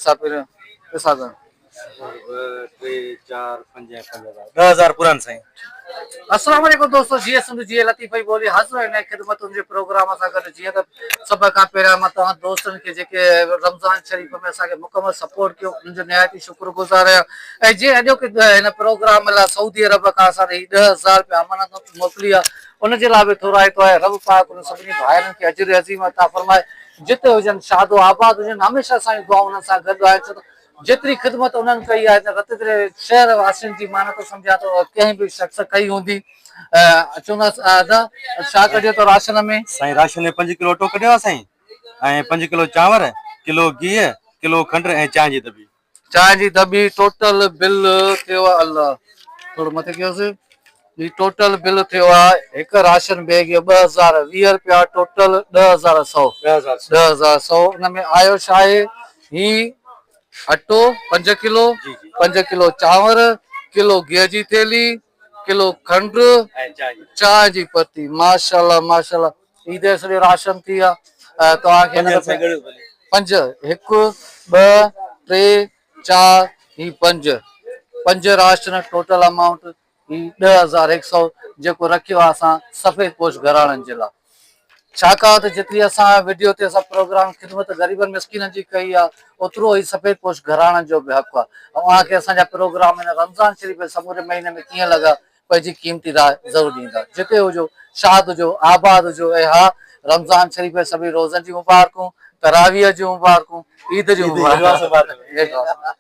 حساب پهريون حساب ڪيو. ٻه ٽي چار پنج ۽ 5000 10000 پورا آهن سائين. السلام عليڪم دوستو جيئي سنڌ جيئي لطيف جي ٻولي حاضر آهي نئين خدمتن جي پروگرام سان گڏ جيئن ته سڀ کان پهريان مان توهان دوستن کي جيڪي رمضان شريف ۾ اسان کي مڪمل سپورٽ ڪيو انهن جو نهايت ئي شڪر گذار آهيان ۽ جنهن اڄوڪي هن پروگرام لاء سعودي عرب کان اسان کي هي 10000 رپيا امانت موڪلي آهي ان جي لاء به ٿورائتو آهيان رب پاڪ انهن سڀني ڀائرن کي اجر عظيم عطا فرمائي جتي هجن شاد و آباد هجن هميشه اسان جون دعائون انهن سان گڏ آهن ڇو ته جيتري خدمت انهن ڪئي آهي ته رتيدري شهر واسين جي مان نٿو سمجهان ته اها ڪنهن به شخص ڪئي هوندي. چوندس ادا ڇا ڪڍيو اٿو راشن ۾؟ سائين راشن ۾ پنج ڪلو اٽو ڪڍيو آهي سائين ۽ پنج ڪلو چانور، ڪلو گيهه، ڪلو کنڊ ۽ چانهه جي دٻي. چانهه جي دٻي ٽوٽل بل ٿيو آهي الله ٿورو مٿي ڪيوس هي ٽوٽل بل ٿيو آهي هڪ راشن بيگ جو 2020 رپيا ٽوٽل 10100 10100 ان ۾ آيو ڇا آهي هي اٽو پنج ڪلو، پنج ڪلو چانور، ڪلو گيهه جي ٿيلهي، ڪلو کنڊ، چانهه جي پتي. ماشاءالله ماشاءالله عيد جو سڄو راشن ٿي ويو توهان کي پنج هڪ ٻه ٽي چار هي پنج پنج راشن ٽوٽل امائونٽ هي 10100 جيڪو رکيو آهي اسان سفيد پوش گهراڻن جي لاء ڇاڪاڻ ته جيتري اسان وڊيو تي اسان پروگرام خدمت غريبن مسڪينن جي ڪئي آهي اوترو ئي سفيد پوش گهراڻن جو به حق آهي اوهان کي اسان جا پروگرام هن رمضان شريف جي سموري مهيني ۾ ڪيئن لڳا پنهنجي قيمتي راء ضرور ڏيندا جتي هجو شاد هجو آباد هجو ۽ ها رمضان شريف جي سڀني روزن جون مبارڪون تراويح جون مبارڪون عيد جون مبارڪون.